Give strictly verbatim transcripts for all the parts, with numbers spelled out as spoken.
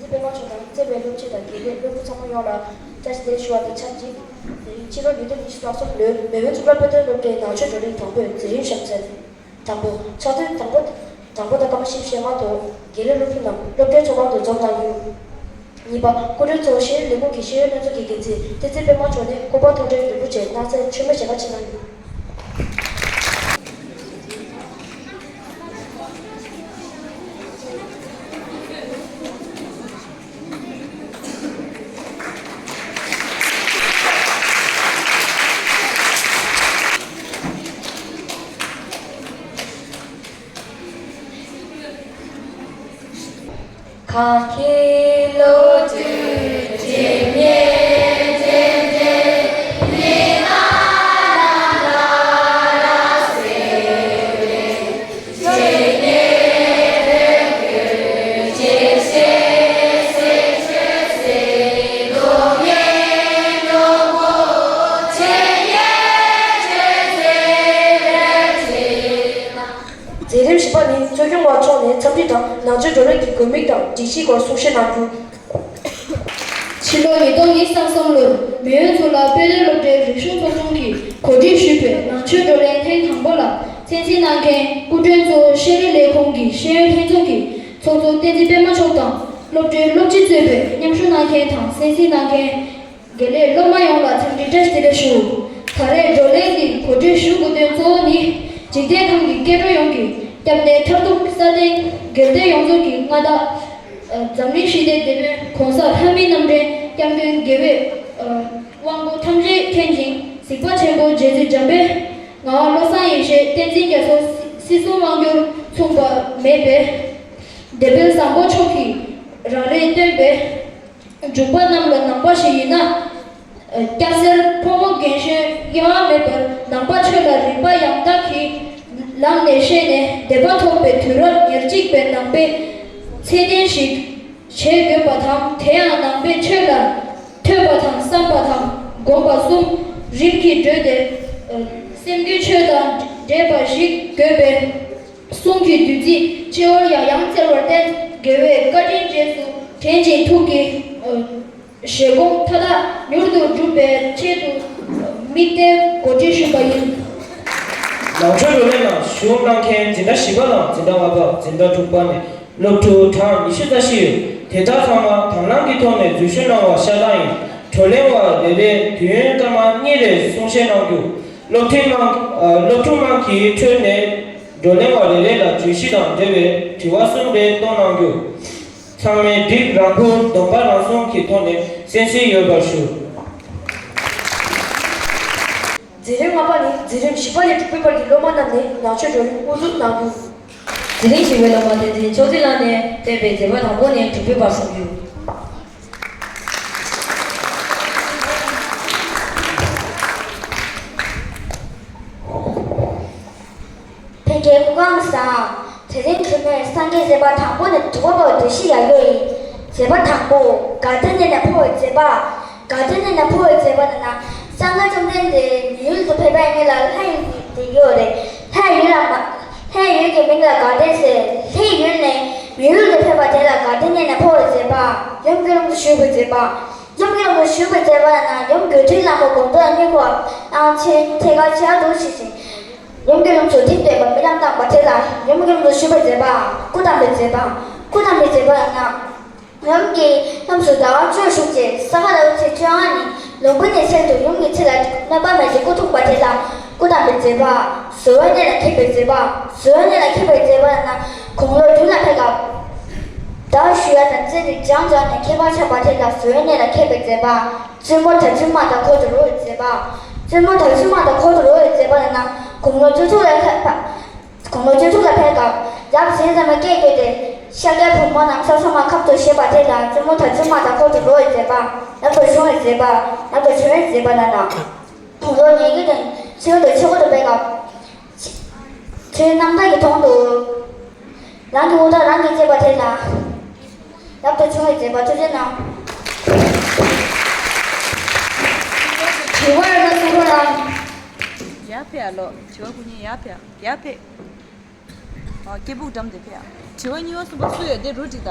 པདྨ་མཆོག་དང་བརྩེ་བའི་སློབ་སྤྱི་དང་དགེ་ལས་སློབ་ཕྲུག་ཚང་མ་ཡོངས་ལ་བཀྲ་ཤིས་བདེ་ལེགས་ཞུ་བ་དང་ཆབས་ཅིག་དེ་རིང་ཕྱི་ལོ་ཉིས་སྟོང་ཉི་ཤུ་རྩ་གསུམ་ལོའི་མེས་དབོན་གཙུག་ལག་དཔེ་སྟོན་སློབ་གྲྭའི་ནང་ཆོས་བགྲོ་གླེང་དང་པོའི་མཛད་རིམ་གཤམ་གསལ། དང་པོ། ཕྱག་དོན། དང་པོ། དང་པོ་དང་སྐར་མ་བཞི་བཅུ་ཞེ་ལྔ་ཐོག་དགེ་ལས་སློབ་ཕྲུག་རྣམས་སློབ་གྲྭའི་ཚོགས་ཁང་དུ་འཛོམས་གནང་རྒྱུ། གཉིས་པ། སྐུ་མགྲོན་གཙོ་བོ་ཤེས་ཡོན་ལས་ཁུངས་ཀྱི་ཤེས་ཡོན་སློབ་ཚོགས་ཀྱི་འགན་འཛིན་བསྟན་འཛིན་པད་མ་མཆོག་ནས་སྐུ་པར་ཐོག་འཕྲོས་རིན་པོ་ཆེ་སྣག་ཚའི་མཆོད་མེ་ཞལ་ཁ་ཕྱེ་གནང་རྒྱུ། མཛད་རིམ་བཞི་པ་ནི་གཙོ་སྐྱོང་བ་མཆོག་ནས་འཚམས་འདྲི་དང་ནང་ཆོས་བགྲོ་གླེང་གི་དགོས་དམིགས་དང་སྒྲིག་གཞིའི་སྐོར་གསུང་བཤད་གནང་རྒྱུ། ཕྱི་ལོ་ཉིས་སྟོང་ཉི་ཤུ་རྩ་གསུམ་ལོར་མེས་དབོན་གཙུག་ལག་དཔེ་སྟོན་སློབ་གྲྭའི་རིག་གཞུང་ཚོགས་ཆུང་གིས་གོ་སྒྲིག་ཞུས་པའི་ནང་ཆོས་བགྲོ་གླེང་ཐེངས་དང་པོ་ལ་གསན་གཟིགས་གནང་མཁན་སྐུ་མགྲོན་གཙོ་བོ་ཤེས་རིག་ལས་ཁུངས་ཀྱི་ཤེས་ཡོན་ལྷན་ཚོགས་ཀྱི་ཚོགས་གཙོ་བསྟན་འཛིན་པད་མ་མཆོག་དང་སློབ་གྲྭའི་སློབ་སྤྱི་གཙོས་པའི་མཉམ་ཞུགས་གནང་མཁན་དང་གསན་གཟིགས་གནང་མཁན། དགེ་ལས་སློབ་མ་ཡོངས་ལ་འཚམས་འདྲི་བཀྲ་ཤིས་བདེ་ལེགས་ཞུ། ད་རེས་བགྲོ་གླེང་འདི་གོ་སྒྲིག་ཞུ་དགོས་དོན་གཙོ་བོ་ནི། འཇིག་རྟེན་ཁམས་ཀྱི་སྐྱེ་འགྲོ་ཡོངས་ཀྱི་སྐྱབས་གནས་མཐར་ཐུག་སྲ་བརྟན་སྒེར་སྡེ་ཡོངས་རྫོགས་ཀྱི་མངའ་བདག་འཛམ་གླིང་ཞི་བདེའི་དེད་དཔོན་གོང་ས་ལྷ་མིའི་རྣམ་འདྲེན་སྐྱབས་མགོན་དགེ་བའི་དབང་པོ་ཐམས་ཅད་མཁྱེན་ཅིང་གཟིགས་པ་ཆེན་པོ་རྗེ་བཙུན་འཇམ་དཔལ་ངག་དབང་བློ་བཟང་ཡེ་ཤེས་བསྟན་འཛིན་རྒྱ་མཚོ་སྲིད་གསུམ་དབང་བསྒྱུར་མཚུངས་པ་མེད་པའི་དེད་དཔོན་བཟང་པོ་མཆོག་གིས་རང་རེས་བཏོན་པའི། འབྱུང་པ་རྣམས་ལ་ནང་པ་ཞིག་ཡིན་ན། སྐྱ་སེར་ཕོ་མོ་རྒན་གཞོན་དབྱེ་བ་མེད་པར་ནང་པ་ཆོས་ལ་རིག་པ་ཡང་དག་གི་ལམ་ནས་བཤད་ནས་བདེན་པ་ཐོབ་པའི་དུས་རབས་ཉེར་གཅིག་པའི་ནང་པའི་ཚད་ལྡན་ཞིག་བྱེད་དགོས་པ་དང་། དེ་ཡང་ནང་པའི་ཆོས་ལ་ཐོས་པ་དང་བསམ་པ་དང་སྒོམ་པ་གསུམ་རིམ་གྱིས་བགྲོད་དེ། སེམས་རྒྱུད་ཆོས་དང་འདྲེས་པ་ཞིག་དགོས་པའི། གསུང་གི་བདུད་རྩི་སྤྱི་བོར་ཡང་ཡང་བསྩལ་བར་བརྟེན། དགེ་བའི་བཀའ་དྲིན་རྗེས་སུ་དྲན་ཅིང་ཐུགས་ཀྱི་བཞེད་དགོངས་མཐའ་དག་མྱུར་དུ་འགྲུབ་པའི་ཆེད་དུ་དམིགས་གཏད་གོ་སྒྲིག་ཞུས་པ་ཡིན། ནང་ཆོས་བགྲོ་གླེང་ནང་ཞུགས་གནང་མཁན་འཛིན་གྲྭ་བཞི་པ་དང་འཛིན་གྲྭ་ལྔ་པ། འཛིན་གྲྭ་དྲུག་པ་ནས་སློབ་ཕྲུག་གྲངས་ཉི་ཤུ་རྩ་བཞི་ཡོད། དེ་དག་ཚང་མ་དང་བླངས་ཀྱི་ཐོག་ནས་འཛུལ་ཞུགས་གནང་བ་ཤ་སྟག་ཡིན། བགྲོ་གླེང་བ་རེ་རེར་དུས་ཡུན་སྐར་མ་གཉིས་རེ་གསུང་བཤད་གནང་རྒྱུ། སློབ་ཁྲིད་དམངས་ཨ། སློབ་ཕྲུག་དམངས་ཀྱི་ཁྲོད་ནས་བགྲོ་གླེང་བ་རེ་རེ་ལ་བརྗོད་གཞི་དང་འབྲེལ་བའི་དྲི་བ་གསུམ་རེ་གཏོང་གནང་རྒྱུ། ཚང་མས་སྒྲིག་རང་འཁུར་སྡོམ་པ་རང་སྲུང་གི་ཐོག་ནས་གསན་གཟིགས་ཡོད་པར་ཞུ། འཛིན་རིམ་ལྔ་པ་ནི་འཛིན་རིམ་བཞི་པ་ནས་དྲུག་པའི་བར་གྱི་སློབ་མ་རྣམས་ནས་ནང་ཆོས་བགྲོ་གླེང་དབུ་འཛུགས་གནང་རྒྱུ། འཛིན་རིམ་བཞི་པའི་སློབ་མ་བསྟན་འཛིན་ཕྱོགས་སྒྲིག་ལགས་ནས་བསྟན་པའི་མཛད་པ་དང་པོ་ནས་དྲུག་པའི་བར་གསུང་རྒྱུ། ཕན་ཁེ་སྐུ་ཁམས་བཟང་། དེ་རིང་གྲུབ་མེད་སངས་རྒྱས་མཛད་པ་དང་པོ་ནས་དྲུག་པ་བར་དུ་ཞུ་ཡག་ཡོད་ཡིན། མཛད་པ་དང་པོ། དགའ་ལྡན་གནས་ནས་འཕོ་བའི་མཛད་པ། དགའ་ལྡན་གནས་ནས་འཕོ་བའི་མཛད་པ་ནི་ན། གསང་སྔགས་བཅོམ་ལྡན་འདས་མི་ཡུལ་དུ་ཕེབས་པའི་སྔོན་ལ་ལྷ་ཡུལ་དུ་བསྡད་ཡོད་རེད། ལྷ་ཡུལ་ལ་མ། ལྷ་ཡུལ་གྱི་མིང་ལ་དགའ་ལྡན་ཟེར། ལྷའི་ཡུལ་ནས་མི་ཡུལ་དུ་ཕེབས་པ་དེ་ལ་དགའ་ལྡན་གནས་ནས་འཕོ་བའི་མཛད་པ། ཡུམ་གྱི་ལོངས་སུ་བཞུགས་པའི་མཛད་པ། ཡུམ་གྱི་ལོངས་སུ་བཞུགས་པའི་མཛད་པ་ན་ཡུམ་དགོས་འདྲིས་ལྷ་མོ་དགོངས་དོན་སྙིང་པོ་གླང་ཆེན་ཐད་ཀར་ཆེ་བ་འདུ་ཞེས་ཤིང་། ཡུམ་གྱི་ལོངས་སུ་ཐིམ་བསྡད་པ་རྨི་ལམ་བཏང་བ་དེ་ལ་ཡུམ་གྱི་ལོངས་སུ་བཞུགས་པའི་མཛད་པ། སྐུ་བལྟམས་པའི་མཛད་པ། སྐུ་བལྟམས་པའི་མཛད་པ་ན། ཡུམ་གྱི་ལོངས་སུ་ཟླ་བ་བཅུ་བཞུགས་རྗེས་ས་ག་ཟླ་བའི་ཚེས་བཅོ་ལྔ་ཉིན་ལུང་པ་ནས་ཚལ་དུ་ཡུམ་གྱི་ཚེ་ལ་གནོད་པ་མེད་ཅིང་སྐུ་ཐུག་པ་དེ་ལ་སྐུ་བལྟམས་པའི་མཛད་པ། བཟོ་བོའི་གནས་ལ་མཁས་པའི་མཛད་པ། བཟོ་བོའི་གནས་ལ་མཁས་པའི་མཛད་པ་ན་དགུང་ལོ་བདུན་ལ་ཕེབས་སྐབས། བདག་ཞུ་ཡ་དང་བཙན་ཏེ་སྦྱངས་སྦྱངས་ནས་མཁས་པ་ཆགས་པ་དེ་ལ་བཟོ་བོའི་གནས་ལ་མཁས་པའི་མཛད་པ། བཙུན་མོ་དར་ཚུལ་མ་དང་འཁོར་དུ་རོལ་བའི་མཛད་པ། བཙུན་མོ་དར་ཚུལ་མ་དང་འཁོར་དུ་རོལ་བའི་མཛད་པ་ལ་ན་དགུང་ལོ་བཅུ་དྲུག་ལ་ཕེབས་པ། དགུང་ལོ་བཅུ་དྲུག་ལ་ཕེབས་སྐབས་ཡབ་ཟས་གཙང་མའི་སྐད་བསྐྱོན་ཏེ་ཤཱཀྱའི་བུ་མོ་རྣམས་ས་མཚམས་མ་ཁབ་ཏུ་བཞེས་པ་དེ་ལ་བཙུན་མོ་དར་ཚུལ་མ་དང་འཁོར་དུ་རོལ་བའི་མཛད་པ། ནག་པོ་ཆུང་བའི་མཛད་པ། ནག་པོ་ཆུང་བའི་མཛད་པ་ལ་ན། དགུང་ལོ་ཉེར་དགུ་དང་ཆེད་དུ་ཆོས་སྒོ་དུ་སྤེལ་སྐབས། ཆོས་རྣམ་དག་གི་དོན་དུ། རང་གི་དབུ་ཐག་རང་གིས་བཅད་པ་དེ་ལ། ཡག་ཏུ་བྱུང་བའི་མཛད་པ་ཐུགས་རྗེ་གནང་། དྲི་བ་ཡོད་ན་གསུང་རོགས་གནང་། ཡར་ཕེབས་ཨ་ལོ། དྲི་བ་ཕུལ་མཁན་ཡར་ཕེབས། ཡར་ཕེབས། ཨོ། སྐད་སྦུག་འགྲམ་དེ་ཕེབས་ཨ། དྲི་བ་གཉིས་པ་གསུམ་པ་སུ་ཡོད་དེ་རུ་འགྲིག་ད།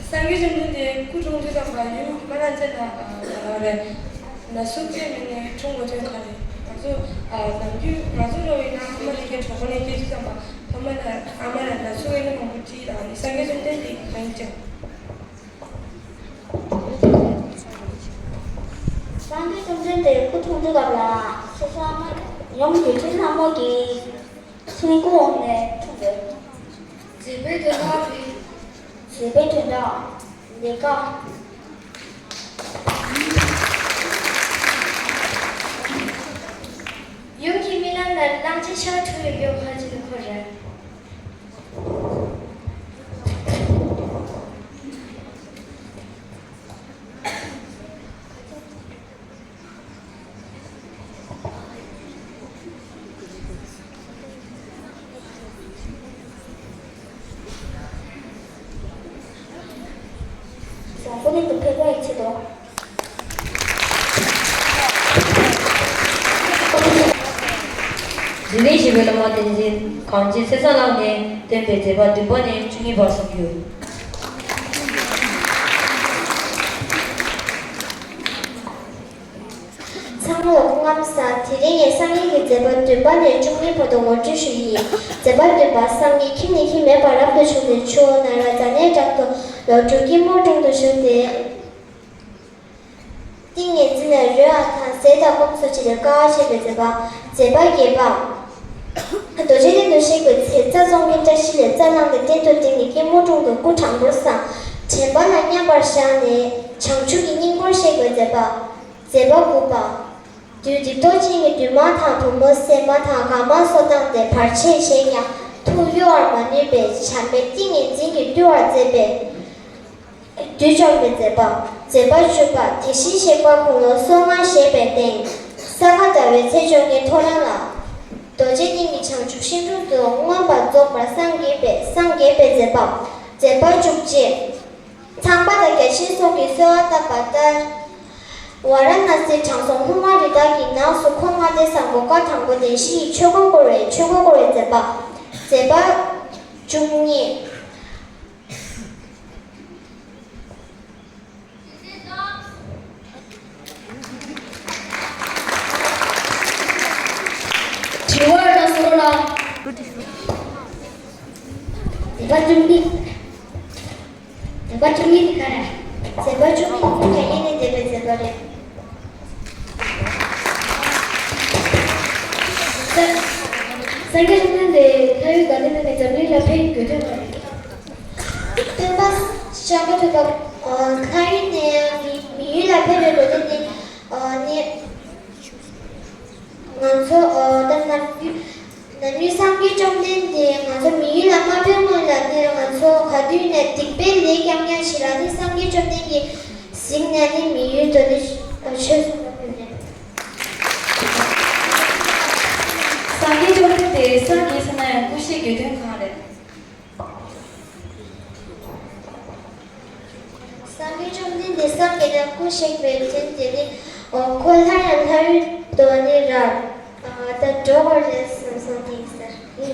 སངས་རྒྱས་བཅོམ་ལྡན་འདས་སྐུ་འཁྲུངས་དུས་ཙམ་པ་ཡུལ་མ་ན་ཚ་ན་ག་རེ་ན་ཟུག་ཅིག་མེད་ནས་འཁྲུངས་པ་དོན་ག་རེ། ང་ཚོ་ནམ་རྒྱུན་ང་ཚོ་འདྲ་བོ་ཡིན་ན་ཨ་མ་ལེ་ཁའི་གྲོད་ཁོག་ནས་སྐྱེས་དུས་ཙམ་པ་ཕ་མ་ལ་ཨ་མ་ལ་ན་ཟུག་ཡོད་ན་མང་པོ་དྲིས་ལ་ནི་སངས་རྒྱས་བཅོམ་ལྡན་འདས་ཀྱིས་གང་ཡིན་ཅང་། སངས་རྒྱས་བཅོམ་ལྡན་འདས་སྐུ་འཁྲུངས་དུས་སྐབས་ལ་སོ་སོ་ཨ་མ་ཡུམ་དགེ་ལྡན་ལྷ་མོ་གི་ཚེ་སྐུ་འོང་ནས་འཁྲུངས་ཡོད། མཛད་པའི་དོན་དག་རེད། མཛད་པའི་དོན་དག་ལས་ཀ། ཡུམ་གྱི་རྨི་ལམ་ལ་གླང་ཆེན་ཤ་ཁྲག་ཡོད་པའི་ཁ་ཆེ་ནི་ཁོ་རེད། བཟང་པོ་གླིང་དུ་ཕེབས་པའི་ཆེད་དུ། རིག་གནས་ཞེས་པའི་སློབ་མ་བསྟན་འཛིན་གངས་ཅན་ཚེ་བཟང་ལགས་ནས་བཏོན་པའི་མཛད་པ་བདུན་པ་ནས་བཅུ་གཉིས་བར་གསུངས་ཡོད། ཚང་མ་ལ་སྐུ་ཁམས་བཟང་། དེ་རིང་ངས་སངས་རྒྱས་ཀྱི་མཛད་པ་བདུན་པ་ནས་བཅུ་གཉིས་བར་དུ་ངོ་སྤྲོད་ཞུ་ཡི། མཛད་པ་བདུན་པ། སངས་རྒྱས་ཁྱིམ་ནས་ཁྱིམ་མེད་པར་རབ་ཏུ་བྱུང་ནས་ཆུ་བོ་ནཻ་རཉྫ་ནའི་བྲག་ཏུ་ལོ་དྲུག་སྐྱེས་བུ་འཁྲུངས་སུ་བྱོན་ཏེ། ཏིང་ངེ་འཛིན་ལ་རོལ་བ་དང་ཟས་དང་སྐོམ་སོགས་ཀྱི་དཀའ་བ་སྤྱད་པའི་མཛད་པ། མཛད་པ་བརྒྱད་པ། རྡོ་རྗེ་གླིང་དུ་གཤེགས་པའི་ཚེ་རྩྭ་བཙོང་མཁན་བཀྲ་ཤིས་ལས་རྩྭ་བླངས་ཏེ་སྟན་དུ་བཏིང་ནས་སྐྱེས་བུ་འཁྲུངས་ཏེ་སྐུ་དྲང་པོར་བསྲངས། དྲན་པ་ལ་མཉམ་པར་བཞག་ནས་བྱང་ཆུབ་ཀྱི་སྙིང་པོར་གཤེགས་པའི་མཛད་པ། མཛད་པ་དགུ་པ། བདུད་སྡིག་ཏོ་ཅན་གྱི་བདུད་དམག་དང་བུ་མོ་སྲན་མ་དང་དགའ་མ་སོགས་བཏང་སྟེ་བར་ཆད་བྱས་ཀྱང་ཐུགས་གཡོ་བར་མ་ནུས་པས་བྱམས་པའི་ཏིང་ངེ་འཛིན་གྱིས་བཏུལ་བར་མཛད་པས། བདུད་བཅོམ་པའི་མཛད་པ། མཛད་པ་བཅུ་པ། དེ་བཞིན་གཤེགས་པ་དགུང་ལོ་སོ་ལྔ་བཞེས་པའི་སྟེང་། ས་ག་ཟླ་བའི་ཚེས་བཅོ་ལྔའི་ཐོ་རངས་ལ། རྡོ་རྗེ་གླིང་གི་བྱང་ཆུབ་ཤིང་དྲུང་དུ་མངོན་པར་རྫོགས་པར་སངས་རྒྱས་པའི་སངས་རྒྱས་པའི་མཛད་པ། མཛད་པ་བཅུ་གཅིག། ཚངས་པ་དང་བརྒྱ་བྱིན་སོགས་ཀྱིས་གསོལ་བ་བཏབ་པ་ལྟར། ཝཱ་ར་ཎཱ་སིའི་དྲང་སྲོང་ལྷུང་བཟེད་རི་དྭགས་ཀྱི་ནགས་སུ་འཁོར་ལྔ་སྡེ་བཟང་པོ་སྐར་དང་པོ་བདེན་བཞི་ཡི་ཆོས་འཁོར་བསྐོར་བའི་ཆོས་འཁོར་བསྐོར་བའི་མཛད་པ། མཛད་པ་བཅུ་གཉིས། དྲི་བ་རེ་ན་གསུང་རོགས་གནང་། མཛད་པ་བཅུ་གཉིས། མཛད་པ་བཅུ་གཉིས་དེ་ག་རེ། མཛད་པ་བཅུ་གཉིས་དེ་ཁོ་རང་ཡེ་ནས་བསྡད་པའི་མཛད་པ་རེད། ས་སངས་རྒྱས་བཅོམ་ལྡན་འདས་ལྷ་ཡུལ་དགའ་ལྡན་ཕ་ནས་འཛམ་གླིང་ལ་ཕེབས་དགོས་དོན་ག་རེ། སྟོན་པ་ཤཱཀྱ་ཐུབ་པ་ལྷ་ཡུལ་ནས་མི་མི་ཡུལ་ལ་ཕེབས་པའི་ལོ་རྒྱུས་དེ་ནི། ང་ཚོ་ད་ནམ་རྒྱུན་ནམ་རྒྱུན་སངས་རྒྱས་བཅོམ་ལྡན་འདས་ང་ཚོ་མི་ཡུལ་ལ་མ་ཕེབས་སྔོན་ལ་ནི་ང་ཚོ་ག་དུས་ནས་སྡིག་པའི་ལས་རྐྱང་རྐྱང་ཞིག་ལ་ནི་སངས་རྒྱས་བཅོམ་ལྡན་འདས་གཟིགས་ནས་ནི་མི་ཡུལ་དུ་ནི་ཆོས་གསུངས་པ་ཕེབས་ནས། སངས་རྒྱས་བཅོམ་ལྡན་འདས་སངས་རྒྱས་ས་ན་ཡང་སྐུ་གཤེགས་དགོས་དོན་གང་རེད། སངས་རྒྱས་བཅོམ་ལྡན་འདས་སངས་རྒྱས་ནས་སྐུ་གཤེགས་པའི་དོན་དེ་ནི། ཁོ་སླར་ཡང་ལྷ་ཡུལ་དུ་ནི་ར་ད་འགྲོ་དགོས་རེད་བསམ་སོང་དེ་ཡིན་ཟེར། དྲི་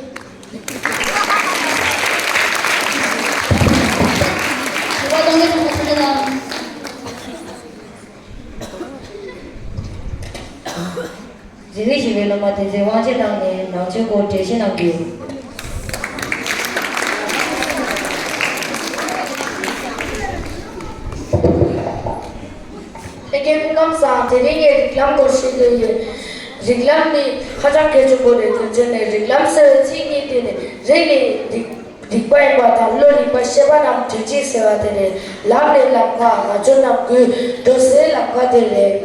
བ་གཏོང་མཁན་ཚང་མ་ཐུགས་རྗེ་གནང་། རིག་གནས་ཞེས་པའི་སློབ་མ་བསྟན་འཛིན་དབང་ཆེན་ལགས་ནས་ནང་ཆོས་སྐོར་འགྲེལ་བཤད་གནང་རྒྱུ། ལྷན་རྒྱས་སྐུ་ཁམས་བཟང་། དེ་རིང་ངས་རིགས་ལམ་སྐོར་བཤད་འདོད་ཡོད། རིགས་ལམ་ནི་ཧ་ཅང་གལ་ཆེན་པོ་རེད། དོན་ཚན་ནས་རིགས་ལམ་ཟེར་བའི་ཚིག་གཉིས་དེ་ནི་རིགས་ནི་རིགས་རིག་པ་ཡིན་པ་དང་བློ་རིག་པ་ཤེས་པ་རྣམས་དོན་གཅིག་ཟེར་བ་དེ་རེད། ལམ་ནི་ལམ་ཁ་ང་ཚོ་རྣམས་ཀྱི་འགྲོ་སའི་ལམ་ཁ་དེ་རེད།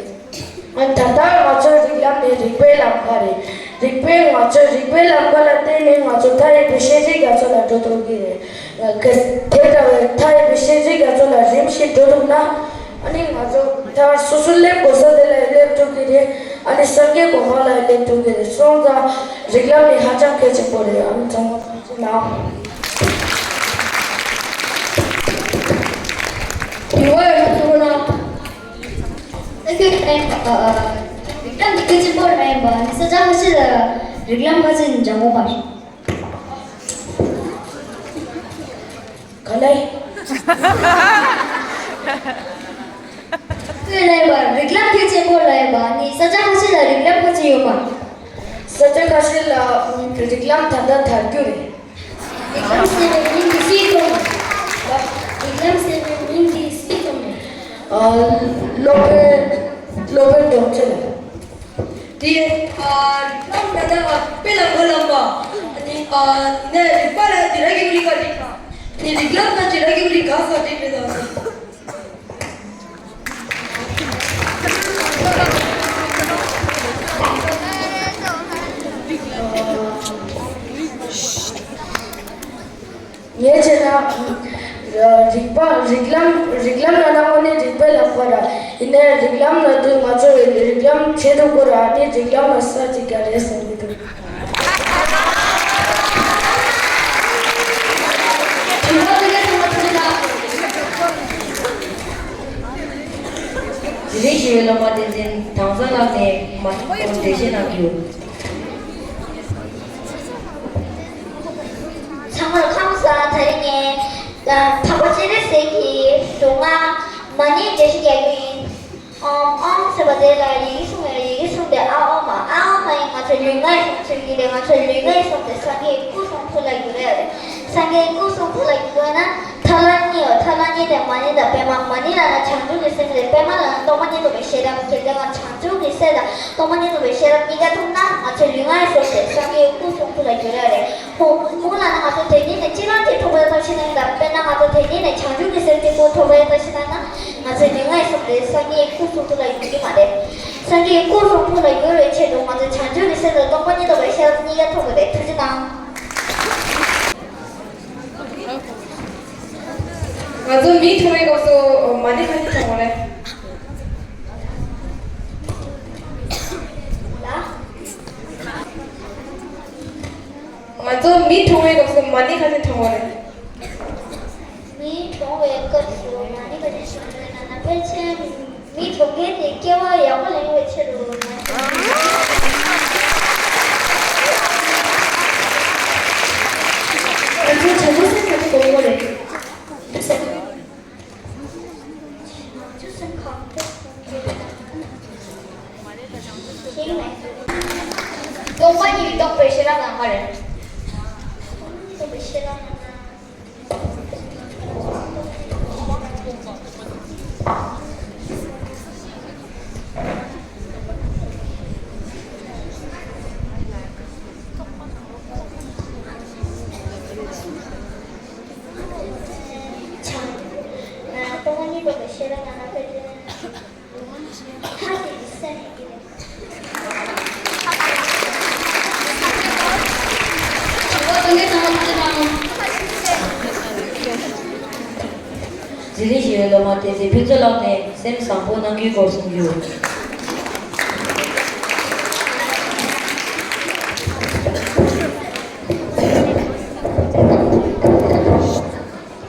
ད་ལྟ་ང་ཚོའི་རིགས་ལམ་ནི་རིག་པའི་ལམ་ཁ་རེད། རིག་པའི་ང་ཚོའི་རིག་པའི་ལམ་ཁ་ལ་བརྟེན་ནས་ང་ཚོ་མཐའ་ཡས་པའི་ཤེས་རིག་རྒྱ་མཚོ་ལ་འགྲོ་ཐུབ་ཀྱི་རེད། དེ་ལྟ་བུའི་མཐའ་ཡས་པའི་ཤེས་རིག་རྒྱ་མཚོ་ལ་རིམ་བཞིན་འགྲོ་ཐུབ་ན། ཨ་ནི་ང་ཚོ་མཐར་སོ་སོ་སླེབས་དགོས་ས་དེ་ལ་སླེབས་ཐུབ་ཀྱི་རེད། ཨ་ནི་སངས་རྒྱས་གོ་འཕང་ལ་སླེབས་ཐུབ་ཀྱི་རེད། སོང་ཙང་རིགས་ལམ་ནི་ཧ་ཅང་གལ་ཆེན་པོ་རེད། ཨ་ནི་ཚང་མ་ཐུགས་རྗེ་གནང་། དྲི་བ་ཡོད་ན་གསུང་རོགས་གནང་། ཨ་ཁྱོད་ཨ་རིགས་ལམ་འདི་གལ་ཆེན་པོ་རེད་མ་ཡིན་པ། ནི་ས་ཆ་ཁ་ཤས་ལ་རིགས་ལམ་ཁ་ཤས་ནི་སྦྱང་དགོས་པ་རེད། ག་ལེ། ཁོས་ལབ་པ་རིགས་ལམ་གལ་ཆེན་པོ་ལབ་པ་ནི་ས་ཆ་ཁ་ཤས་ལ་རིགས་ལམ་ཁ་ཤས་ཡོད་མ། ས་ཆ་ཁ་ཤས་ལ་རིགས་ལམ་ད་ལྟ་དར་རྒྱུ་རེད། རིགས་ལམ་ཟེར་བའི་མིང་འདི་སུས་བཏོན་པ། རིགས་ལམ་ཟེར་བའི་མིང་འདི་སུས་བཏོན་པ། ཨ། སློབ་དཔོན། སློབ་དཔོན་སྒྲོལ་མ་ལགས། དེ། ཨ། རིགས་ལམ་ད་ལྟ་དཔེ་ལ་མ་ལབ་པ། ཨ་ནི། ཨ། ནི་རིགས་པ་ལ་དེ་ར་གི་རིགས་ཀ་རིགས། ནི་རིགས་ལམ་ལ་དེ་ར་གི་རིགས་ག་ས་རིགས་རེད་ད། ངས་བྱས་ན། རིགས་པ། རིགས་ལམ། རིགས་ལམ་ལབ་ན་དངོས་གནས་རིགས་པའི་ལམ་ཁ་རེད། ཡིན་ནའི་རིགས་ལམ་ལབ་དུས་ང་ཚོ་རིགས་ལམ་བྱེད་ཐུབ་དགོས་རེད། ཨ་ནི་རིགས་ལམ་ལ་ས་གཅིག་རྒྱག་རེད་བསམ་གྱི་འདུག། དྲི་བ་དེ་གའི་ཚང་མ་ཐུགས་རྗེ་གནང་། དེ་རིང་ཞུ་བའི་སློབ་མ་བསྟན་འཛིན་དྭངས་གཙང་ལགས་ནས་མ་འདོན་འགྲེལ་བཤད་གནང་རྒྱུ། ཚང་མར་ཁམས་བཟང་། དེ་རིང་ངས་འཕགས་པ་སྤྱན་རས་གཟིགས་ཀྱི་གཟུངས་སྔགས་མ་ཎི་འགྲེལ་བཤད་རྒྱག་རྒྱུ་ཡིན། ཨོཾ་ཨོཾ་ཟེར་བ་དེ་ལ་ཡི་གེ་གསུམ་ཡོད་རེད། ཡི་གེ་གསུམ་དེ་ཨ་ཨོཾ། ཨ་ཨོཾ་ཡིན་ང་ཚོའི་ལུས་ངག་ཡིད་གསུམ་ཚུད་ཀྱི་རེད། ང་ཚོའི་ལུས་ངག་ཡིད་གསུམ་དེ་སངས་རྒྱས་སྐུ་གསུང་ཐུགས་ལ་འགྱུར་ཡ་རེད། སངས་རྒྱས་སྐུ་གསུང་ཐུགས་ལ་འགྱུར་དགོས་ན་ཐབས་ལམ་གཉིས་ཡོད། ཐབས་ལམ་གཉིས་དེ་མ་ཎི་དང་པདྨ། མ་ཎི་ལབ་ན་བྱང་ཆུབ་ཀྱི་སེམས་རེད། པདྨ་ལབ་ན་སྟོང་པ་ཉིད་རྟོགས་པའི་ཤེས་རབ་ཀྱི་ལྟ་བ། བྱང་ཆུབ་ཀྱི་སེམས་དང་སྟོང་པ་ཉིད་རྟོགས་པའི་ཤེས་རབ་གཉིས་ཀ་ཐུག་ན་ང་ཚོའི་ལུས་ངག་ཡིད་གསུམ་དེ་སངས་རྒྱས་སྐུ་གསུང་ཐུགས་ལ་འགྱུར་ཡ་རེད། ཧོ། གང་ལབ་ན་ང་ཚོ་དེ་ཉིད་ནས་གཅིག་རང་གཅིག་ཐོབ་པའི་ཐབས་ཤེས་གནང་གི་རེད། དཔེར་ན་ང་ཚོ་དེ་ཉིད་ནས་བྱང་ཆུབ་ཀྱི་སེམས་གཅིག་པོ་ཐོབ་པའི་ཐབས་ཤེས་གནང་ན་ང་ཚོའི་ལུས་ངག་ཡིད་གསུམ་དེ་སངས་རྒྱས་སྐུ་གསུང་ཐུགས་ལ་འགྱུར་གྱི་མ་རེད། སངས་རྒྱས་སྐུ་གསུང་ཐུགས་ལ་འགྱུར་བའི་ཆེད་དུ་ང་ཚོས་བྱང་ཆུབ་ཀྱི་སེམས་དང་སྟོང་པ་ཉིད་རྟོགས་པའི་ཤེས་རབ་གཉིས་ཀ་ཐོབ་དགོས་རེད། ཐུགས་རྗེ་གནང་། ང་ཚོ་མི་གྲོངས་པའི་སྐབས་སུ་མ་ཎི་ག་ཚོད་གྲོངས་པ་རེད། ང་ཚོ་མི་གྲོངས་པའི་སྐབས་སུ་མ་ཎི་ག་ཚོད་གྲོངས་པ་རེད། མི་གྲོངས་པའི་སྐབས་སུ་མ་ཎི་ག་ཚོད་གྲོངས་པ་རེད་ལབ་ན། ཕལ་ཆེར་མི་གྲོངས་མཁན་དེ་སྐྱེ་བ་ཡག་པོ་ལེན་པའི་ཆེད་དུ་མ་ཎི། ང་ཚོ་བྱང་ཆུབ་སེམས་ག་ཚོད་སྒོམ་དགོས་རེད། སྟོང་པ་ཉིད་རྟོགས་པའི་ཤེས་རབ་ལམ་ཁ་རེད། རྟོགས་པའི་ཤེས་རབ་ལམ་ཁ། སྟོང་པ་ཉིད་རྟོགས་པའི་ཤེས་རབ་ལམ་ཁ་ཕལ་ཆེར། དེ་རིང་ཞུ་བའི་སློབ་མ་བསྟན་འཛིན་ཕུན་ཚོགས་ལགས་ནས་སེམས་བཟང་པོ་གནང་རྒྱུའི་སྐོར་གསུང་རྒྱུ།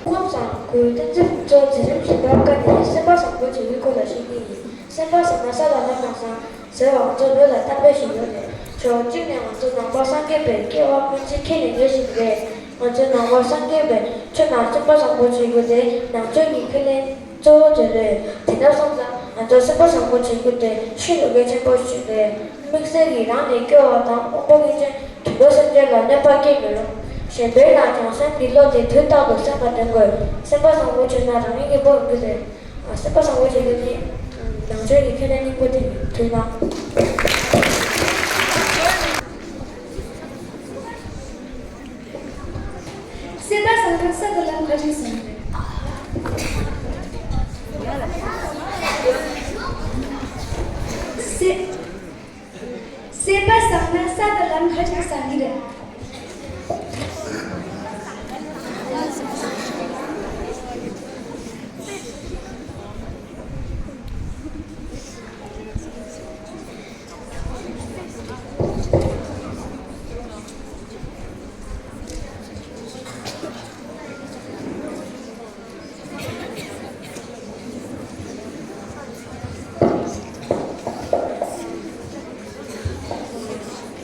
ཁམས་བཟང་། ཁོས་བསྟན་འཛིན་ཕུན་ཚོགས་མཛད་རིམ་བཞི་པ་ཀ་ནས་སེམས་པ་བཟང་པོ་བྱེད་ཀྱི་སྐོར་ལ་བཤད་ཀྱི་ཡིན། སེམས་པ་བཟང་ན་ས་དང་ལམ་ཡང་བཟང་ཟེར་བ་ང་ཚོ་བོད་ལ་གཏམ་དཔེ་ཞིག་ཡོད་རེད། ཕྱོགས་གཅིག་ནས་ང་ཚོ་ནང་པ་སངས་རྒྱས་པའི་སྐྱེ་བ་སྔོན་ཚེ་ཁས་ལེན་རེ་ཞིག་རེད། ང་ཚོ་ནང་པ་སངས་རྒྱས་པའི་ཆོས་ནང་སེམས་པ་བཟང་པོ་བྱེད་རྒྱུ་དེ་ནང་ཆོས་ཀྱི་ཁས་ལེན་གཙོ་བོ་དེ་རེད། དེ་འདྲ་སོང་ཙང་ང་ཚོ་སེམས་པ་བཟང་པོ་བྱེད་རྒྱུ་དེ་ཤིན་ཏུ་གལ་ཆེན་པོ་ཞིག་རེད། དམིགས་བསལ་གྱིས་རང་ནས་སྐྱོ་བ་དང་དབང་པོ་སྐྱོན་ཅན་དུད་འགྲོ་སེམས་ཅན་ལ་གནོད་པ་སྐྱེལ་མི་རུང་། གཞན་དོན་ལ་བྱང་སེམས་ཀྱི་བློ་དེ་དུས་རྟག་ཏུ་སེམས་ལ་འདྲེན་དགོས། སེམས་པ་བཟང་པོ་བྱུང་ན་རང་ཉིད་ཀྱི་བློ་ཡོང་གི་རེད། སེམས་པ་བཟང་པོ་བྱེད་རྒྱུ་ནི་ནང་ཆོས་ཀྱི་ཁས་ལེན་སྙིང་པོ་དེ་ཡིན། ཐུགས་རྗེ་གནང་། སེམས་པ་བཟང་ན་ས་དང་ལམ་ག་ཚོད་བཟང་གི་རེད། སེམས། སེམས་པ་བཟང་ན་ས་དང་ལམ་ག་ཚོད་བཟང་གི་རེད།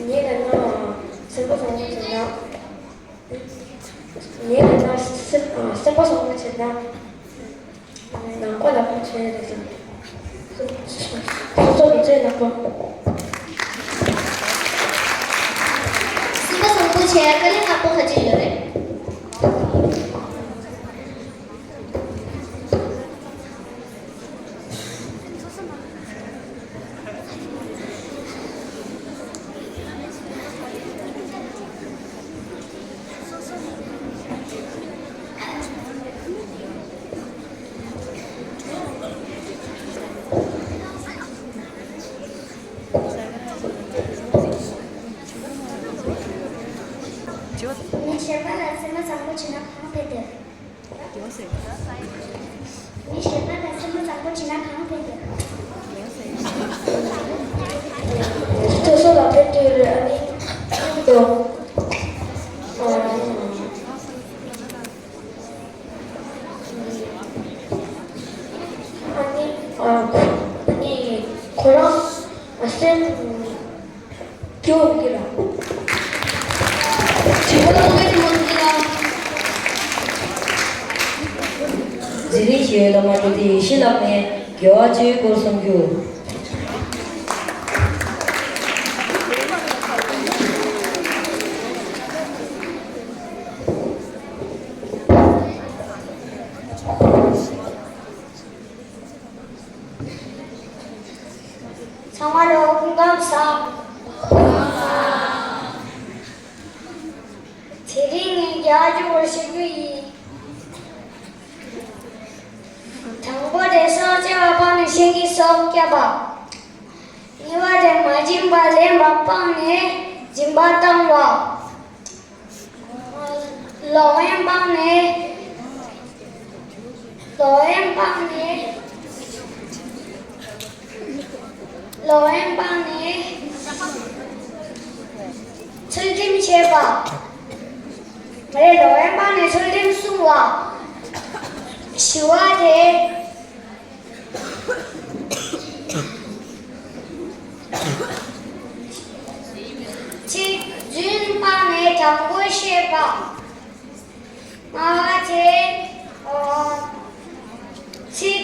ངས་ལབ་ན་སེམས་པ་བཟང་པོ་བྱས་ན། ངས་ལབ་ན་སེམས་སེམས་པ་བཟང་པོ་བྱས་ན་ ལགས་པོ་ཆེ་རེད། སོ་སོ་མི་ཚེ་ནག་པོ། སེམས་པ་བཟང་པོ་བྱས་དཀའ་ལས་ཁག་པོ་ག་ཅི་ཡོད་རེད། མི་གཞན་པ་ལ་སེམས་པ་བཟང་པོ་བྱེད་ན་གང་ཕན་ཐོགས། མི་གཞན་པ་ལ་སེམས་པ་བཟང་པོ་བྱེད་ན་གང་ཕན་ཐོགས། སོ་སོ་ལ་ཕན་ཐོགས་རེད། ཨ་ནི་ཁྱིམ་དུ། ཨ་ནི་ཨ་ནི་ཁོ་རང་སེམས་སྐྱོ་གི་ར། དྲི་བ་ལོངས་པའི་ཐུན་མོང་གི་ལ། འཛིན་རིམ་བཞི་བའི་སློབ་མ་བདེ་སྐྱིད་ཡེ་ཤེས་ལགས་ནས་དགེ་བ་བཅུའི་སྐོར་གསུང་རྒྱུ། ཚང་མ་ལ་སྐུ་ཁམས་བཟང་། དེ་རིང་ངས་རྒྱ་ཆེ་བར་ཞུ་རྒྱུ་ཡིན། དང་པོ་དེ་སྲོག་གཅོད་པ་སྤངས་ནས་གཞན་གྱི་སྲོག་བསྐྱབས་པ། གཉིས་པ་དེ་མ་བྱིན་པ་ལེན་པ་སྤངས་ནས་སྦྱིན་པ་བཏང་བ། ལོག་གཡེམ་སྤངས་ནས། ལོག་གཡེམ་སྤངས་ནས། ལོག་གཡེམ་སྤངས་ནས། ཚུལ་ཁྲིམས་བྱས་པ། མ་རེད། ལོག་གཡེམ་སྤངས་ནས་ཚུལ་ཁྲིམས་བསྲུང་བ། བཞི་པ་དེ། ཚིག་རྫུན་སྤངས་ནས་དྲང་པོ་བཤད་པ། ལྔ་པ་དེ། ཨ། ཚིག་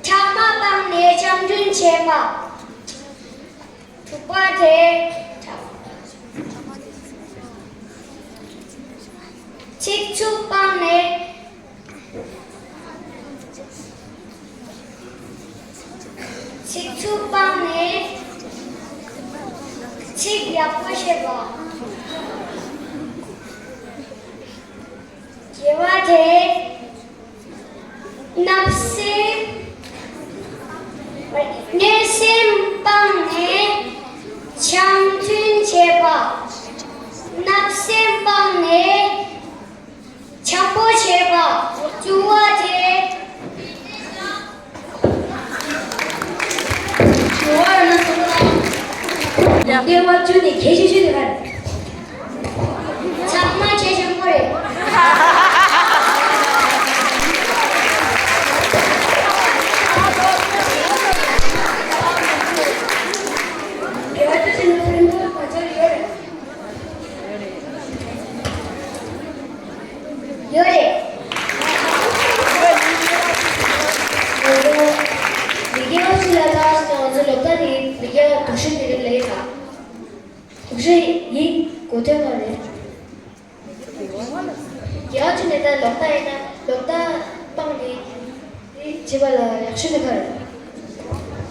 ཕྲ་མ་སྤངས་ནས་སྐྱབས་འགྲོ་བྱེད་པ། དྲུག་པ་དེ། ཚིག་རྩུབ་སྤངས་ནས། ཚིག་རྩུབ་སྤངས་ནས། ཚིག་ཡག་པོ་བཤད་པ། བརྒྱད་པ་དེ། བརྣབ་སེམས། གནོད་སེམས་སྤངས་ནས་འཆམ་མཐུན་བྱེད་པ། བརྣབ་སེམས་སྤངས་ནས་འཆམ་པོ་བྱེད་པ། བཅུ་པ་དེ། བཅུ་པ་ལ་ན་སོང་ན། སྐྱེ་བ་བཅུ་ནི་གལ་ཆེ་ཤོས་དེ་ག་རེད། ཚང་མ་ཆེ་ཆེན་པོ་རེད། དགེ་བ་བཅུ་ཆེན་པོ་ཕན་ཐོགས་ག་ཚོད་ཡོད་རེད། ཡོད་རེད། མི་སྐྱ་ཕྱི་ལ་ལྟ་ང་ཚོ་ལོ་ལྟ་ནི་མི་སྐྱ་དུག་ཤོས་དེ་རིགས་ལས་ཡིན་ད། དུག་ཤོས་ཡིན་གོ་ཐོས་མ་རེད། རྒྱལ་བ་ཆུ་ནས་ད་ལོག་ལྟ་ཡིན་ན་ལོག་ལྟ་སྤངས་ནས་དེ་བྱེད་པ་ལ་ཡག་ཤོས་དེ་ག་རེད།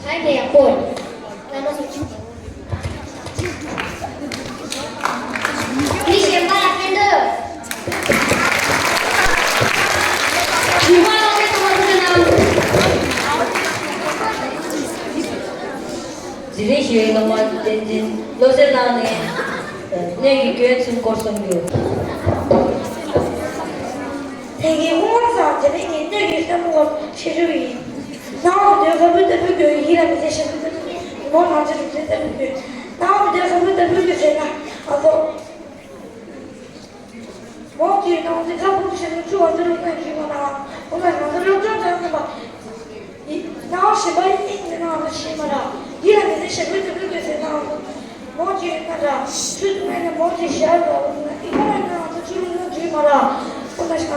ཧའི་ནས་ཡག་པོ་རེད། བླ་མ་སོགས་མི་གཞན་པ་ལ་ཕན་ཐོགས། དྲི་བ་ལ་ཕན་ཐོགས་པ་ཐུབ་ན། འཛིན་རིམ་བཞི་བའི་སློབ་མ་བསྟན་འཛིན་བློ་གསལ་ལགས་ནས་སྣོད་ཀྱི་སྐྱོན་ཚུན་སྐོར་གསུང་རྒྱུ། དེ་གའི་དབུ་མ་ལགས་དེ་རིང་ངས་སྣོད་ཀྱི་སེན་མོ་སྐོར་བཤད་རྒྱུ་ཡིན། སྣང་བ་མི་འདོད་ཁ་སྦུབ་ལྟ་བུའི་སྐྱོན། ཡིད་ལ་མི་བདེ་ཞེ་སྡང་ལྟ་བུའི་སྐྱོན། ཉོན་མོངས་ནང་ཆ་དྲུག་ལྡན་ལྟ་བུའི་སྐྱོན། སྣང་བ་མི་འདོད་ཁ་སྦུབ་ལྟ་བུའི་སྐྱོན་ཟེར་ན་ང་ཚོ། མོ་གཅིག་ཡོད་ན་འོ་ཙི་ཁ་སྦུབ་ཞིག་ནས་ཆུ་བ་འདི་རུ་བཏང་གི་མ་ན། འོ་ན་ང་ཚོ་སློབ་སྦྱོང་སྦྱང་ཟིན་པ། ཡིན་ནའང་གཞན་པ་ཡིན་ནའང་ང་ཚོ་ཤེས་མ་ར། ཡིད་ལ་མི་བདེ་ཞེ་སྡང་ལྟ་བུའི་སྐྱོན་ཟེར་ན་ང་ཚོ། མོ་གཅིག་ཡོད་ན་ར། ཆུ་འཐུང་ཡས་ནས་མོ་གཅིག་བཞག་ར། འོ་ན་ཨི་ཁོ་ཡིན་ན་ང་ཚོ་ཆུ་འཐུང་ན་འགྲིག་མ་ར། འོ་ན་ང་ཚོ།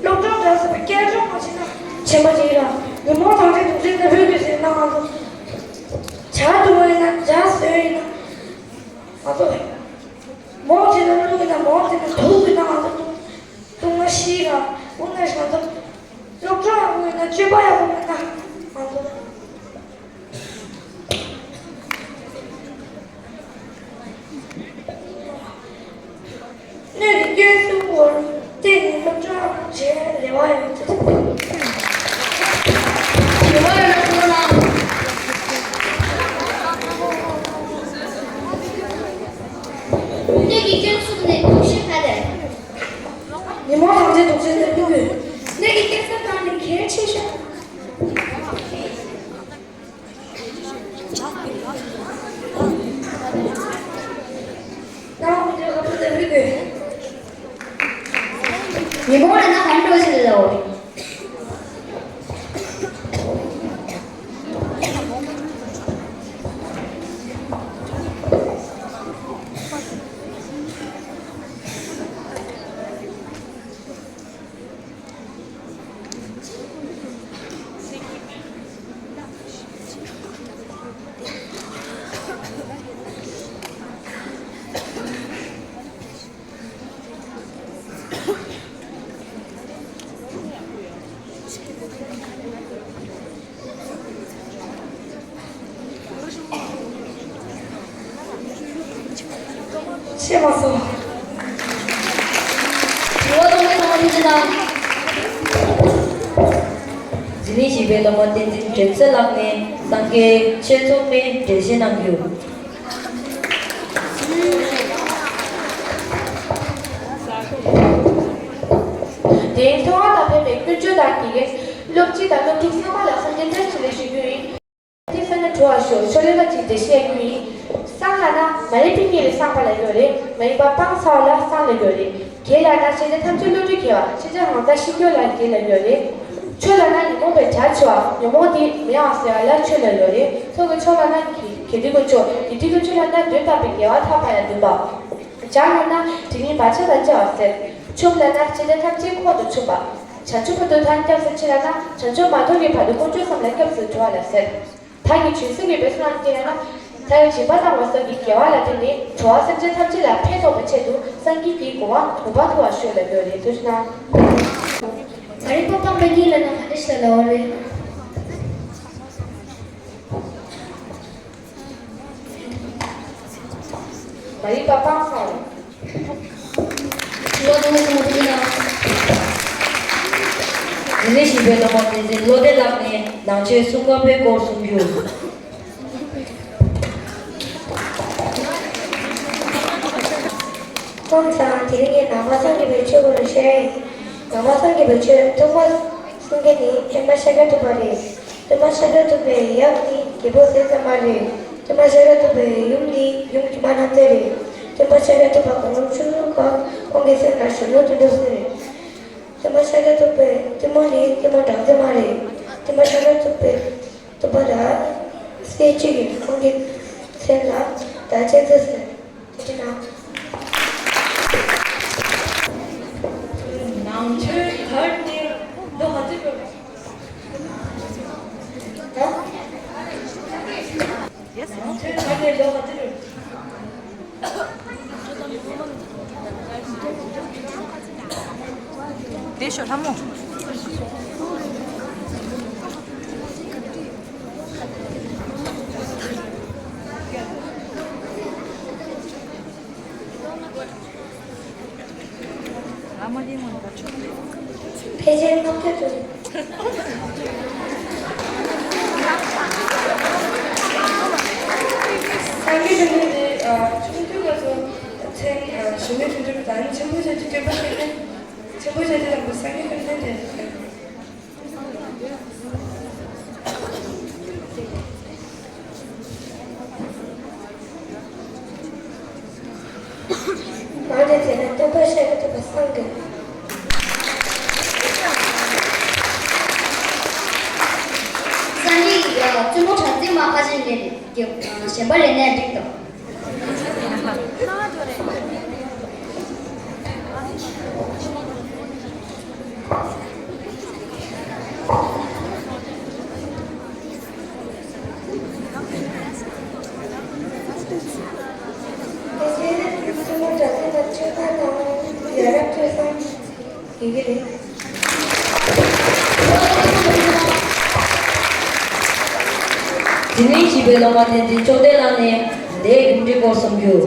སློབ་སྦྱོང་སྦྱང་ཟིན་པ་བསྐྱར་སྦྱོང་མ་བྱས་ན་ ཆེན་པོ་ཅིག་ལ། ཉོན་མོངས་དང་བཅས་དུག་ཅན་ནད་འབུ་གི་ཟེར་ན་ང་ཚོ། ཇ་འཐུང་བ་ཡིན་ན་ཇ་ཟོས་ཡིན་ན། ང་ཚོ། མོག་བྱས་ན་བླུགས་ཡིན་ན་མོག་བྱས་ན་དུག་ཡིན་ན་ང་ཚོ་བཏུང་བཏུང་ན་ཤི་ར། འོ་ན་ང་ཚོ། སློབ་གྲྭ་ཡག་པོ་ཡིན་ན་སྤྱོད་པ་ཡག་པོ་མེད་ན་ང་ཚོ། སྣོད་ཀྱི་སྐྱོན་གསུམ་སྐོར་བལྟས་ནས་སློབ་སྦྱོང་བྱེད་རེ་བ་ཡོད་དེ། དྲི་བ་ཡོད་ན་གསུང་རོགས་གནང་། སྣོད་ཀྱི་སྐྱོན་གསུམ་ནས་དུག་ཤོས་ག་རེ། ཉོན་མོངས་དང་བཅས་དུག་ཅན་ནད་འབུ་གི། སྣོད་ཀྱི་སྐྱོན་གསུམ་ནང་ནས་གལ་ཆེ་ཤོས། ཉོན་མོངས་ལབ་ན་ག་འདྲ་ཞིག་ལབ་དགོས་རེད། ཤེས་མ་སོང་། དྲི་བ་གཏོང་མཁན་ཚང་མ་ཐུགས་རྗེ་གནང་། འཛིན་གྲྭ་བཞི་པའི་སློབ་མ་བསྟན་འཛིན་དྲན་གསོ་ལགས་ནས་སངས་རྒྱས་ཆོས་ཚོགས་མའི་འགྲེལ་བཤད་གནང་རྒྱུ། དེ་རིང་ཚོགས་ཁང་ནང་ཕེབས་པའི་དཀོན་མཆོག་དང་དགེ་རྒན། སློབ་སྤྱི་དང་སློབ་ཕྲུག་ཚང་མ་ལ་སངས་རྒྱས་བཀྲ་ཤིས་བདེ་ལེགས་ཞུ་རྒྱུ་ཡིན། དེ་སང་ཉིན་གྲོལ་བར་ཤོག་ཆོས་ལས་ཀ་ཅིག་འགྲེལ་བཤད་རྒྱུ་ཡིན། སངས་ལབ་ན་མ་རིག་པའི་གཉེན་ལ་སངས་པ་ལབ་ཡོད་རེད། མ་རིག་པ་སྤངས་ཚར་བ་ལ་སངས་ལབ་ཡོད་རེད། དགེ་ལབ་ན་ཤེས་བྱ་ཐམས་ཅད་བསླུ་བྲིད་གས་པ་ཤེས་བྱ་རང་མཚན་ཤེས་རྒྱུ་ལ་དགེ་ལབ་ཡོད་རེད། མཆོག་ལབ་ན་ཉོན་མོངས་པའི་དགྲ་ཆེ་བ་ཉོན་མོངས་དེ་མེད་པ་ཟེར་བ་ལ་མཆོག་ལབ་ཡོད་རེད། ཚོགས་ཀྱི་མཆོག་ལབ་ན་དགེ་སྡིག་གི་མཆོག་དགེ་སྡིག་གི་མཆོག་ལབ་ན་སྡོམ་པ་པའི་དགེ་བ་ཐར་པ་ལ་འདུན་པ། བྱམས་ལབ་ན་དེ་ཉིད་བག་ཆགས་དང་བཅས་པ་ཟེར། ཆུབ་ལབ་ན་ཤེས་བྱ་ཐམས་ཅད་ཁོང་དུ་ཆུད་པ། བྱང་ཆུབ་ཀྱི་ཐབས་སྐྱབས་སུ་མཆི་ལབ་ན་བྱང་ཆུབ་མ་ཐོབ་ཀྱི་བར་དུ་དཀོན་མཆོག་གསུམ་ལ་སྐྱབས་སུ་འགྲོ་བ་ལ་ཟེར། བདག་གིས་བྱོན་སེམས་ཀྱིས་འབད་བསོད་ནམས་བསྐྱེད་ལབ་ན། བདག་གིས་སྦྱིན་པ་བཏང་བ་སོགས་ཀྱི་དགེ་བ་ལ་བརྟེན་ནས་འགྲོ་བ་སེམས་ཅན་ཐམས་ཅད་ལ་ཕན་ཐོགས་པའི་ཆེད་དུ་སངས་རྒྱས་ཀྱི་གོ་འཕང་མྱུར་བར་ཐོབ་པར་ཤོག་ལབ་ཡོད་རེད། ཐུགས་རྗེ་གནང་། མ་རིག་པ་སྤངས་པའི་གཉེན་ལབ་ན་ག་འདྲ་ཞིག་ལ་ལབ་པ་རེད། མ་རིག་པ་སྤངས་སོང་། དྲི་བ་གཏོང་མཁན་ཚང་མ་ཐུགས་རྗེ་གནང་། འཛིན་གྲྭ་བཞི་པའི་སློབ་མ་བསྟན་འཛིན་བློ་ལྡན་ལགས་ནས་ནང་ཆོས་སྲུང་སྐར་པའི་སྐོར་གསུང་རྒྱུ། སྐུ་ཁམས་བཟང་། དེ་རིང་ངས་ནང་པ་སངས་རྒྱས་པའི་ཆོས་སྐོར་ལ་བཤད་ཡ་ཡིན། ནང་པ་སངས་རྒྱས་པའི་ཆོས་ཐོག་མར་གསུང་མཁན་ནི་སྟོན་པ་ཤཱཀྱ་ཐུབ་པ་རེད། སྟོན་པ་ཤཱཀྱ་ཐུབ་པའི་ཡབ་ནི་རྒྱལ་པོ་ཟས་གཙང་པ་རེད། སྟོན་པ་ཤཱཀྱ་ཐུབ་པའི་ཡུམ་ནི་ཡུམ་སྒྲོལ་མ་རྣམ་རྒྱལ་རེད། སྟོན་པ་ཤཱཀྱ་ཐུབ་པ་དགུང་ལོ་བཅུ་དྲུག་སྐབས་ཁོང་གི་སེམས་ལ་གཞོན་ནུ་དོན་གྲུབ་ཟེར་རེད། སྟོན་པ་ཤཱཀྱ་ཐུབ་པའི་གཏུམ་མོ་ནི་གཏུམ་མོ་གྲངས་ཚད་མ་རེད། སྟོན་པ་ཤཱཀྱ་ཐུབ་པའི་གཏུམ་པ་དང་སྲས་གཅིག་གིས་ཁོང་གི་སེམས་ལ་བདག་གཅེས་མཛད་ཟེར། དེ་ནང་ནང་ཆོས་གར་ཏེ་ལོ་ག་ཚོད་འགྲོ། ད་ནང་ཆོས་གར་ཏེ་ལོ་ག་ཚོད་འགྲོ། དེ་ཤོ་ལྷ་མོ། ཕལ་ཆེར་ལྔ་བརྒྱ་ཙམ། སངས་རྒྱས་བསྟན་པའི་དེ་ཆུང་དུས་སྐབས་སུ་མཚན་གཞོན་ནུའི་དོན་གྲུབ་དང་ཆེན་པོ་བྱ་རྒྱུ་དང་པོ་སངས་རྒྱས་བསྟན་པའི་དེ། ང་དེ་ཚེ་ན་སྟོན་པ་ཤཱཀྱ་ཐུབ་པ་སངས་རྒྱས། སངས་རྒྱས་ཀྱི་བཙུན་མོ་གྲངས་ཚད་མ་ཁ་ཅན་ལས་གཞན་པ་ལས་གནས་འགྲིག་དང་། ཡིན་གྱི་རེད། དེ་ནས་བྱིས་པའི་སློབ་མ་བསྟན་འཛིན་ཕྱོགས་སྡེ་ལགས་ནས་ལས་རྒྱུ་འབྲས་སྐོར་གསུང་རྒྱུ།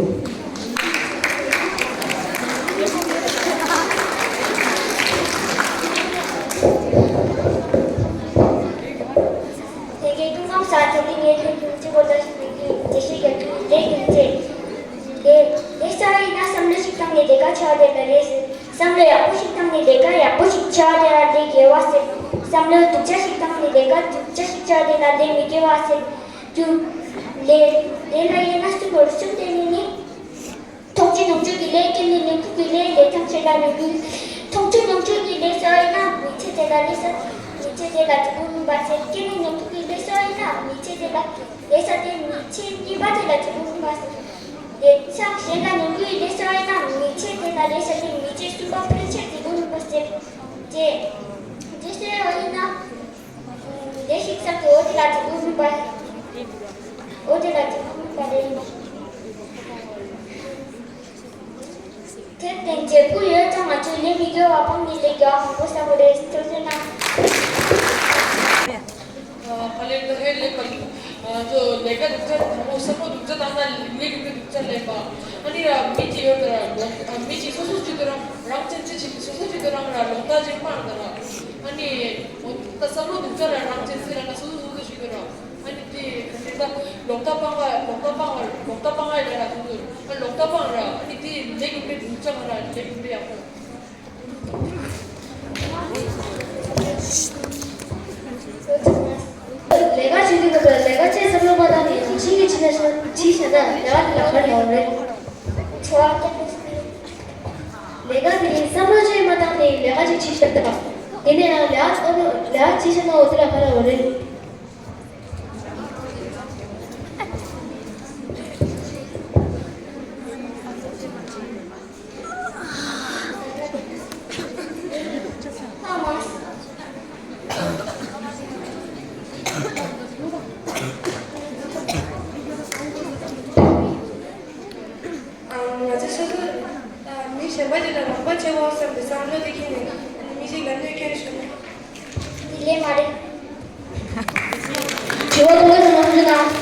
དེ་གའི་ཀུན་ཁང་གསར་འཛུགས་ཀྱི་ངེས་ལེགས་ཀྱི་ལྕི་པོ་ལ་ཞིག་ལེགས་ཀྱི་ལྕི་ཞིག་རྒྱབ་ཀྱི་ལེགས་ཀྱི་ལྕི། ལེགས་ལེགས་ས་ཡིན་ན་བསམ་བློ་ཞིག་བཏང་ནས་དེ་ག་ཆ་དེ་ལ་ལེགས་ཟེར། བསམ་བློ་ཡག་པོ་ཞིག་བཏང་ནས་དེ་ག་ཡག་པོ་ཞིག་ཆ་དེ་ལ་ལེགས་དགེ་བ་ཟེར། བསམ་བློ་སྡུག་ཅག་ཞིག་བཏང་ནས་དེ་ག་སྡུག་ཅག་ཞིག་ཆ་དེ་ལ་ལེགས་མི་དགེ་བ་ཟེར། རྒྱུ་ལེགས་ལེགས་ལ་ཡིན་ན་སུ་གོ་རུ་སུ་དེ་ནི་ནི། མཐོང་ཆོས་མྱོང་ཆོས་ཀྱི་ལས་སྐྱེས་ནས་ཉོན་མོངས་ཀྱི་ལས་ལས་ཐམས་ཅད་ལ་ཉོན་མོངས། མཐོང་ཆོས་མྱོང་ཆོས་ཀྱི་ལས་ས་ཡིན་ན་མི་ཚེ་དེ་ལ་ལས་ས། མི་ཚེ་དེ་ལ་འབྲས་བུ་སྨིན་པ་ཟེར། སྐྱེས་ནས་ཉོན་མོངས་ཀྱི་ལས་ས་ཡིན་ན་མི་ཚེ་དེ་ལ་ལས་ས་དེ་མི་ཚེ་གཉིས་པ་དེ་ལ་འབྲས་བུ་སྨིན་པ་ཟེར། ལས་ས་གཞན་ལ་ཉོན་མོངས་ཀྱི་ལས་ས་ཡིན་ན་མི་ཚེ་དེ་ལ་ལས་ས་དེ་མི་ཚེ་གསུམ་པ་ཕལ་ཆེར་འབྲས་བུ་སྨིན་པ་ཟེར། ཅེས་ཅེས་ཟེར་བ་ཡིན་ན། ལས་ཞིག་བསགས་ཏེ་འོ་དེ་ལ་འབྲས་བུ་སྨིན་པ། འོ་དེ་ལ་འབྲས་བུ་སྨིན་པ་རེད། དེར་བརྟེན་འབྲས་བུ་ཡོད་ཙང་ང་ཚོས་ལས་མི་དགེ་བ་སྤངས་ནས་ལས་དགེ་བ་མང་པོ་བསགས་པ་རེད། ཐུགས་རྗེ་གནང་། ཨ་ཕ་ལེ་ད་ཧེ་ལེ་པ། ཨ་ཚོ་ལས་ཀ་སྡུག་ཅག་དང་པོ་བསམ་བློ་སྡུག་ཅག་བཏང་ན་ལས་ཀྱི་མི་སྡུག་ཅག་ལས་པ། ཨ་ནི་ར་མི་གཅིག་ཡོད་དེ་ར་ལོ་ཨ་མི་གཅིག་སོ་སོ་གཅིག་ཏུ་རང་རང་ཅན་ཅི་ཞིག་སོ་སོ་གཅིག་ཏུ་རང་ར་ལོག་ལྟ་ཅིག་སྤང་དེ་ར། ཨ་ནི་འོ་ད་བསམ་བློ་སྡུག་ཅག་ར་རང་ཅན་ཅི་ར་ན་སོ་སོ་སོ་སོ་གཅིག་ཏུ་ར། ཨ་ནི་དེ་དེ་ད་ལོག་ལྟ་སྤང་བ་ལོག་ལྟ་སྤང་བ་ལོག་ལྟ་སྤང་བ་ལས་ར་སོ་སོ་ཨ་ལོག་ལྟ་སྤང་ར། ཨ་ནི་དེ་ལས་ཀྱི་མི་སྡུག་ཅག་ར་ལས་ཀྱི་མི་ཡག་པོ། ལས་ཀ་བྱེད་དུས་སྐབས་ལ་ལས་ཀ་བྱེད་བསམ་བློ་མ་བཏང་ནས་རང་བཞིན་གྱིས་བྱས་ན་བྱས་བྱས་ན་ལས་ཀ་དེ་ལ་ག་རེ་ཡོང་རེད། ལས་ཀ་དེ་རིང་བསམ་བློ་བཅས་མ་བཏང་ནས་ལས་ཀ་ཅིག་བྱས་བཞག་པ། དེ་ནས་ཡང་ལས་ཀ་བསམ་བློ་ལས་ཀ་བྱས་བྱས་ན་འོ་དེ་ལ་ག་རེ་ཡོང་རེད། ང་ཚོ་སོ་སོ་མི་གཞན་པ་ཅིག་ལ་རོགས་པ་བྱེད་དགོས་བསམ་པའི་བསམ་བློ་དེ་ཁྱེར་ནས་མི་ཞིག་ལ་གནོད་སྐྱེལ་ཞུ་ན། དེ་ལས་མ་རེད། དྲི་བ་ཐོག་མའི་ཚང་མ་ཐུགས་རྗེ་གནང་།